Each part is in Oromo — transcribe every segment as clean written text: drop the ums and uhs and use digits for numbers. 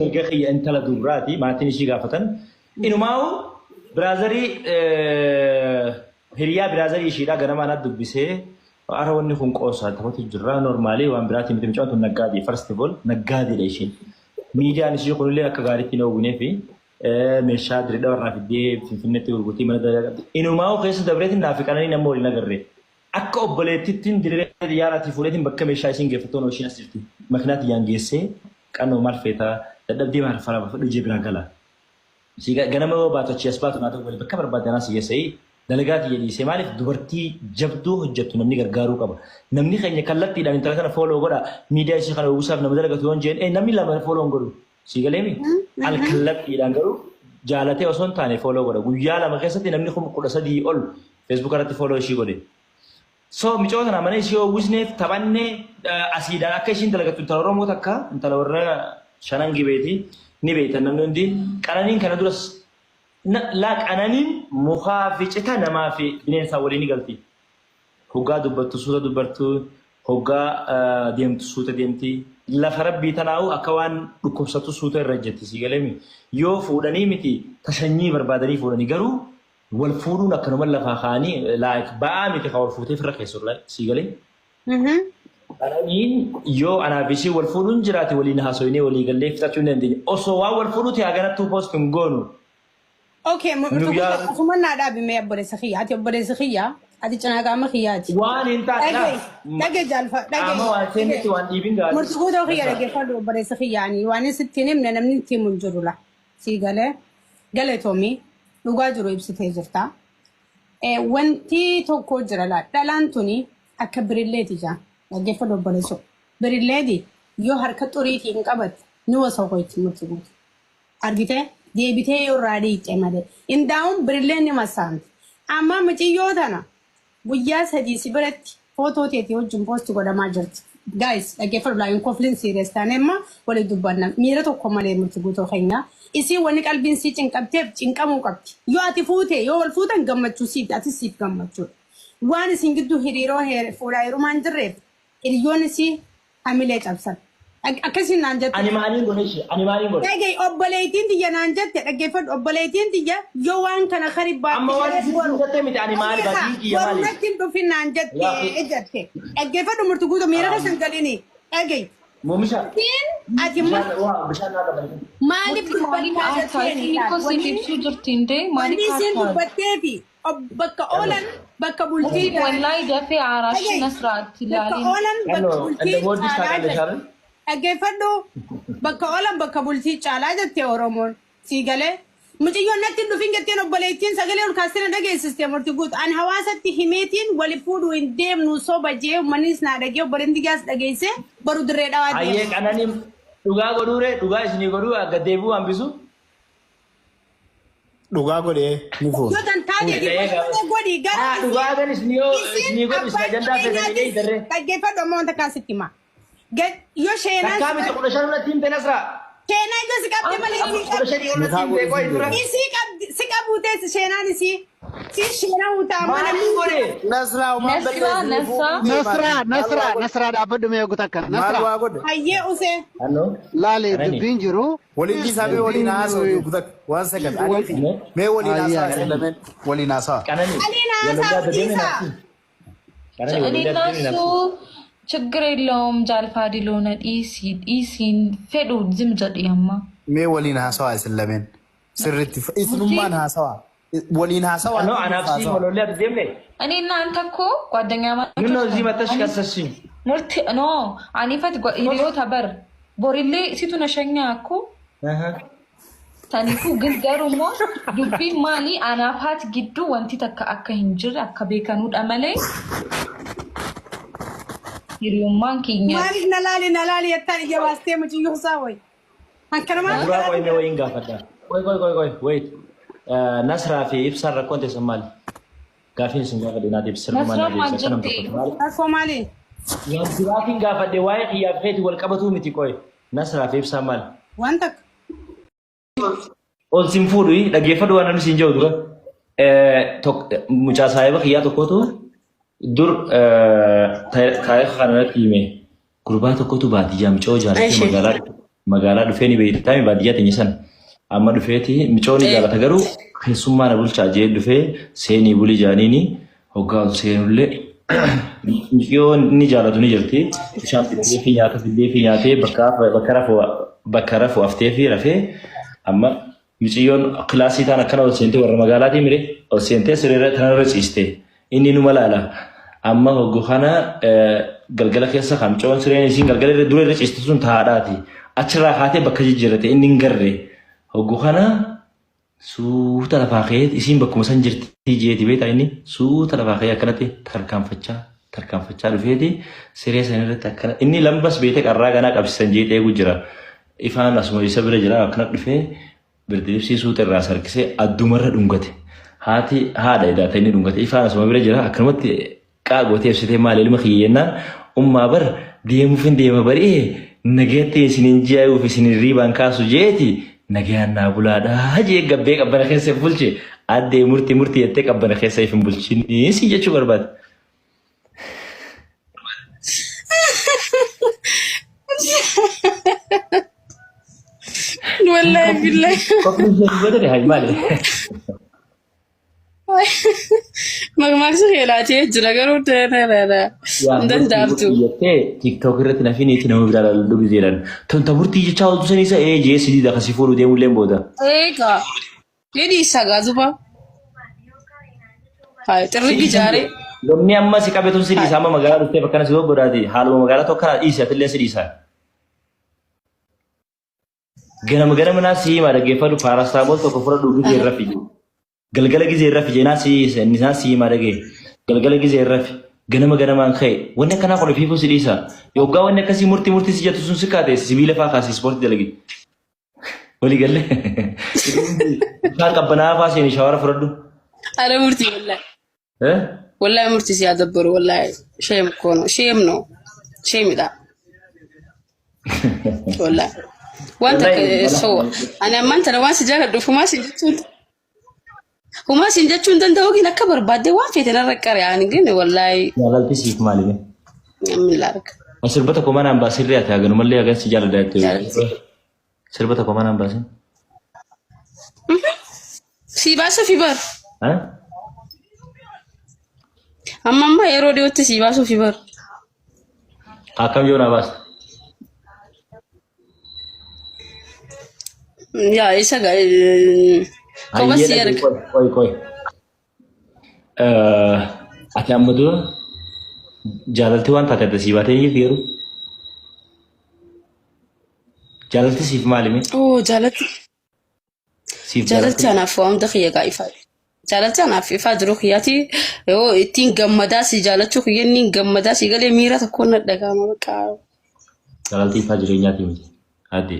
Erga kiyya intala dubraati maatiin ishii gaafatan. Inumaa'u biraazarii hiriyaa biraazarii ishiidhaa ganamaa na dubbisee ara wanni kun qoosaa taphatu jirra normaalii waan biraatii miti mucaan tun naggaadii first of all naggaadiidha ishiin. Miidiyaan ishii kunillee akka gaariitti hin oowwinee fi meeshaa diridha warraa fiddee Finfinneetti gurgurtii mana dalagaa qabdi. Inumaa'u keessa dabreetiin naaf qananii nama waliin agarre. Akka obboleettittiin dirree xiyyaaraatii fuudheetiin bakka meeshaa isiin geeffattoon ishiin as jirti. Makinaa tiyyaan geessee qannoo maal feetaa dadhabdee maal faraa baafadhu ijee biraa gala. Ganama yoo baatu achii as baatu naa ta'u bakka barbaadde anaa si geessee dalagaa tiyya dhiisee maaliif dubartii jabduu hojjettu namni gargaaruu qaba. Namni keenya kallattiidhaan intala kana follow godha miidiyaa ishee kana uwwisaaf nama dalagatu yoo hin jeen namni lama follow hin godhu. Sii galeemi? Al kallattiidhaan garuu jaalatee osoo hin taane follow godha. Guyyaa 2 keessatti namni 13,000 ol Facebook irratti follow ishii godhe. So micoo tana mana ishii uwwisneef taphannee asiidhaan akka ishiin dalagattu intala Oromoo takka intala warra shanan gibeeti ni beektan namni hundi. Qananiin kana duras laa qananiin mukaa fi cita namaa fi bineensaa waliin ni galti. Hoggaa dubbattu suuta dubbartu, hoggaa deemtu suuta deemti. Lafa rabbii tanaa'u akka waan dhukkubsattu suuta irra ejjetti sii galeemi. Yoo fuudhanii miti ta sanyii barbaadanii fuudhanii garuu wal fuudhuun akkanuma lafaa kaa'anii like ba'aa miti ka wal fuutee firra keessu sii galee. Qananiin yoo anaa fi ishii wal fuudhuun jiraate waliin haasoynee walii gallee fixachuu ni dandeenya. Osoo waan wal fuudhuu ta'e haganattuu post hin goonu. Okay, Nu yaa- asuma naa dhaabi mee obboleessa kiyya. Ati obboleessa kiyya. Ati cinaa qaama kiyyaati. Waan hin taane Dhaga'i, dhaga'i jaalfa, dhaga'i. Qaama waan seenetti waan dhiibin gaariis. Murti guutoo kiyya dhaggeeffadhu obboleessa kiyya ani waan sitti hin himne namni itti himu hin jiru la. Sii galee galatoomii dhugaa jiru ibsitee jirta. Wanti tokko jira la dhalaan tuni akka birilleeti jaa dhaggeeffadhu obboleessoo. Birilleeti yoo harka xuriitiin qabatte ni wasookoyti murti guutu. Argitee? Deebitee yoo irraa dhiiqxe malee. Indaa'uun birilleen ni massaamti. Amma muciyyoo tana guyyaa 3 si biratti footoo teetii wajjin post godhamaa jirti. Guys, dhaggeeffadhu laa hin koflin serious taane amma walii dubbanna. Miira tokko malee murti guutoo keenya. Isiin wanni qalbiin sii cinqabteef cinqamuu qabdi. Yoo ati fuute yoo wal fuutan gammachuu siif atis siif gammachuudha. Waan isin gidduu hiriiroo fuudhaa heerumaa hin jirreef hiriyoon isii hamilee cabsan. Akkasiin naan jette. Ani maaliin godhe ishee? Ani maaliin godhe? Dhaga'i obboleettiin tiyya naan jette dhaggeeffadhu obboleettiin tiyya yoo waan kana kari Amma waan isin siin jette miti ani maali badii kiyya Boru maali? natti hin dhufin naan jette Yaa. jette. Dhaggeeffadhu murti guutuu miira keessa hin galini. Dhaga'i. Moomisha. Siin ati Bishaan waa bishaan naa qabani. maaliif Maaliif dubbattaa aartaa? jetteen Isin ikkoo siif ibsuu jirti indee Wanni maaliif isiin aartaa? dubbatteefi Bakka oolan bakka bultii Murtiin wallahi dafee aaraashi Dhaga'i. nasraatti Bakka laalin. oolan bakka Hello, bultii and the word is caalaa Taaqallee jette. Shaaran. Dhaggeeffadhu. Bakka oolan bakka bultii caalaa jette Oromoon. Sii galee. Mucayyoon natti hin dhufin jetteen obboleettiin sagalee ol kaastee na dhageessiste murti guutu. Ani hawaasatti himeetiin wali fuudhuu hin deemnu soba jee uummannis naa dhagee obboleettiin kiyyaas dhageessee boru dirree dhawaa Hayyee deema. qananii dhugaa godhuure dhugaa isinii godhuu akka deebi'uu hambisu. Dhugaa godhee ni fuuna. Yoo dantaa Fuudhee deebii gaafa. godhi gara Haa dhugaa gan isin yoo isin isinii godhu isin abbaan ajandaa feetanii qabeenyaatis dheeytarree. dhaggeeffadhu amma wanta kaan sitti hima. Yoo sheenaan Takkaa miti 15 irratti himte Nasraa. sheenaa yoo si qabde malee isii Kudha qabdi. shanii ol irratti himte qoy dura. Isii qabdi si qabuu teessi sheenaan isii. Si sheenaa utaa mana Maaliin godhe? Nasraa homaan Nasraa balleessine Nasraa fuudhuu deemaa Nasraa jirti. Maal Nasraa waa godhe? Nasraa dhaabbadhu mee eegu takka Maal Nasraa waa godhe? hayyee usee. Halloo. laale Qananii. dubbiin jiru Waliin dhiisaa mee waliin dubbiin haasa'u jiru takka. Waan sagal. Anii fi Qananii. mee waliin ayyaa haasa'a isin lameen waliin haasa'a. Qananii. Aliin Walollee haasaa adda deemee dhiisaa. naafsi. Qananii walollee እኔና adda deemee እሱ naafsi. ችግር የለውም ጃልፋዲሎ ነ dhiisi dhiisiin fedhu ዝም jedhi amma Mee waliin haasawaa isin lameen. Sirriitti isinummaan haasawaa. Waliin haasawaa No nuuf anaaf si haasawaa. walollee adda deemne. እኔና አንተ እኮ ጓደኛ ምን ነው ማቾች እዚህ ነን። መተሽ ከሰስሽኝ? ሙርቲ ኖ አኒፈት hiriyoota bar borillee situ na shanyaa akko saniifuu ግን garuu immoo dubbiin maali anaaf haati gidduu wanti takka akka hin jirre akka beekanuudha malee hiriyummaan keenya Maaliif na laali na laali jettaan ija baastee mucayyoo isaa wayi. Akkanumaan Duraa qoy mee wayiin gaafadha. Qoy qoy qoy qoy wait. Nasraa fi Ibsaan rakkoon teessan maali? Gaafiin isin gaafadhe naa deebisi sirbumaan Nasraan naa maal deebisi akka nam jette? tokkotti maali? Rakkoo maali? Waan biraatiin gaafadhe waa'ee kiyyaaf keeti wal qabatuu miti qoy. Nasraa fi Ibsaan maali? Waan takka. Ol sin fuudhu dhaggeeffadhu waan namni siin jedhu dura. Mucaa saahiba kiyyaa tokkotu dur taarika kana natti hime. Gurbaa tokkotu baadiyyaa mucoo jaalatee Eshi. magaalaa Magaalaa dhufee ni beektaa baadiyyaa teenya sana. Amma dhufeeti micoon ni jaalata garuu keessummaa na bulchaa jee dhufee seenii bulii jaaniini hoggaa ol seenullee miciyoo ni jaalatu ni jirti. Bishaan fiddee fi nyaata fiddee fi nyaatee bakka rafu haftee fi rafee amma miciyyoon kilaasii taan akkana ol seentee warra magaalaatii mire ol seentee sireerra tanarra ciiste. Inni numa laala. Amma hoggu kana galgala keessa kan micoon sireen isiin galgala irra dura irra ciiste sun taadhaati. Achirraa kaatee bakka jijjiirrate inni hin garre. Hoggu kana suuta lafaa ka'ee isiin bakkuma san jirti jeeti beektaa inni suuta lafaa ka'ee akkanatti tarkaanfachaa tarkaanfachaa dhufeeti siree san irratti akkana inni lambas beetee qarraa ganaa qabsiisan jeetee eegu jira. Ifaan asuma isa bira jira akkana dhufee birdilibsii suuta irraa sarkisee addumarra dhungate. Haati haadha edaata inni dhungate ifaan asuma bira jira akkanumatti qaagotee ibsitee maal ilma kiyya jennaan ummaa bar deemuuf hin deema bari'ee nagayatti isinin ji'ayuuf isinin riibaan kaasu jeeti nagayaan naa bulaadhaa jee gabbee qabbana keessa if bulche addee murtii murtii jettee qabbana keessa if hin bulchinii si jechuu barbaade. Wallahi billahi. Qofni ishee dubbate hayi maali? Maqmaaqsi keelaatee jira garuu hin danda'amtu. Jettee TikTok irratti na finiiti nama biraa ilaaluu gizeedhaan. Tonta murtii jechaa oltu saniisa ee jee sidii dakasii fuudhuu deemulleen booda. Eegaa. Ni dhiisa gaa duba. Hayi xirri gijaaree. Lomni amma si qabetu si dhiisa amma magaalaa dhuftee bakka si goggodaati. Haaluma magaalaa tokko kana dhiisi atillee si dhiisa. Ganama ganama naa si himaa dhaggeeffadhu paarastaamol tokko fudhadhu gizee irra fiji. Galgala gizee irra fiji naa si naa si himaa dhagee. Galgala gizee irra fi ganama ganamaan ka'e wanni akkanaa kun ofiifuu si dhiisa. Yoggaa wanni akkasii murtii murtii si jettu sun si kaate sibiila faa kaasi ispoortii dalagi. Walii galee. Bishaan qabbanaa'aa faa seeni shawara fudhadhu. Ara murtii wallahi. Eh? Wallahi murtii si yaadabbaru wallahi. Sheem kono. Sheem no. Sheemidha. Wallahi. Wanta so ani ammaan tana waan si jaaladhuuf humaa siin jechuun danda'u gin akka barbaadde waan feete narra qare ani gin wallahi Jaalalti siif maali? namni laarga. Sirba tokko manaan baasirree ati haganumallee hagan si jaaladha jettee. Jaalalti. Sirba tokko manaan baasin. Si baasuufi bar. Eh? Amma amma yeroo dhiyootti si baasuufi bar. Akkam yoo naa baasta? Yaa isa gaa kopha si erga. Qoy qoy. Ati amma dura jaalalti waan taate adda sii baatee jirti garuu. Jaalalti siif maali mee? Oo jaalatti Siif jaalalti anaaf waan hunda kiyya gaa ifaa. Jaalalti anaaf ifaa jiru kiyyaati yoo ittiin gammadaa si jaalachuu kiyya inni gammadaa si galee miira tokkoon na dhaga'ama bakka. Jaalalti ifaa jireenyaati miti. Adde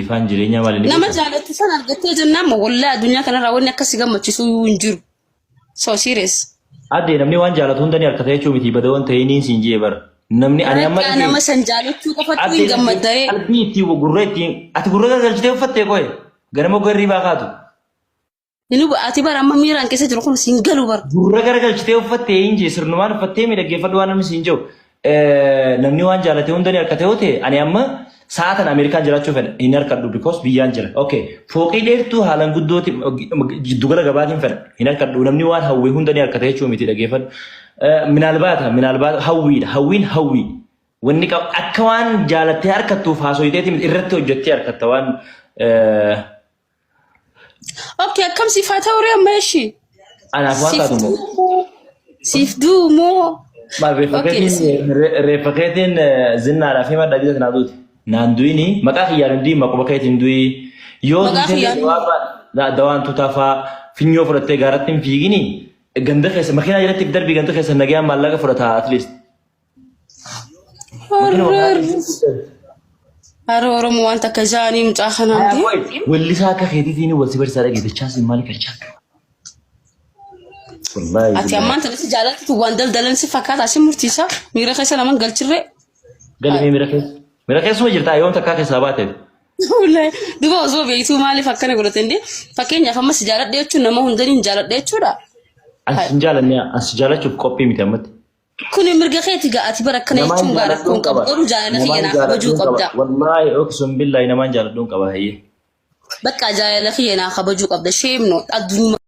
ifaan jireenyaa maali ni Nama beektaa? jaalattu san argattee jennaan moo wallahi addunyaa kanarraa wanni akka si gammachiisu hin jiru. So serious. Adde namni waan jaalatu hunda ni harkata jechuu miti bada waan ta'ee siin jee bara. Namni ani amma Bakka nama san jaalachuu qofatu Adde hin gammaddaree. qalbii ittiin gurra ittiin ati gurra galchitee uffattee qoye ganama garrii baakaatu. Inni ati bara amma miiraan keessa jiru kun siin galu bara. Gurra garagalchitee uffattee hin jee sirnumaan uffattee miidhaggeeffadhu waan namni siin jiru. Namni waan jaalate hunda ni harkate yoo ta'e ani amma sa'aatan Ameerikaan jiraachuu fedha hin harkadhu because biyyaan jira. Okay fooqii dheertuu haalaan guddooti jiddugala gabaatiin fedha hin harkadhu namni waan hawwee hunda ni harkate jechuu miti dhaggeeffadhu. Minaalbaata minaalbaata hawwiidha hawwiin hawwii. Wanni qab akka waan jaalattee harkattuuf haasoyiteeti miti irratti hojjettee harkatta waan Okay, akkam siif haa ta'u ree amma ishii? Anaaf waan Siif taatu moo? du'u moo? Siif du'u moo? Maal reeffa Okay, keetiin reeffa keetiin zinnaadhaaf hima dhabisa sinaa duuti. Naan du'ini maqaa kiyyaan hin du'in maquma keetiin du'i. Yoo Maqaa duute kiyyaan dawaan tutafaa finyoo fudhattee gaaratti hin fiigini ganda keessa makiinaa jalatti if darbii ganda keessa nagayaan maallaqa fudhata at least. Har'a Oromoo waan takka jaanii mucaa kanaan ta'e. Wellisaa akka keetiitiin wal si barsiisaa dhageeffachaa si maal galchaa? Wallaahi. Ati ammaan tanatti jaalattu waan daldalan si fakkaata si murtiisa miira keessa naman galchirree. Galmee mira keessa. Mira keessuma jirtaa yoom takkaa keessaa baate? Wallaahi duba osoo beektuu maaliif akkana godhate indee fakkeenyaaf amma si jaaladhe jechuun nama hundaniin jaaladhe jechuudha. As hin jaalanne as jaalachuuf qophii miti ammatti. Kuni mirga keeti gaa ati bara akkana Namaan jechuun gaa jaaladhuun rakkoon qabu. qaba. Garuu jaalala kiyya Namaan naa kabajuu jaaladhuun qaba. qabda. Wallaahi oksum billaahi namaan jaaladhuun qaba hayyee. Bakka jaalala kiyya naa kabajuu qabda. Sheemno addunyaa.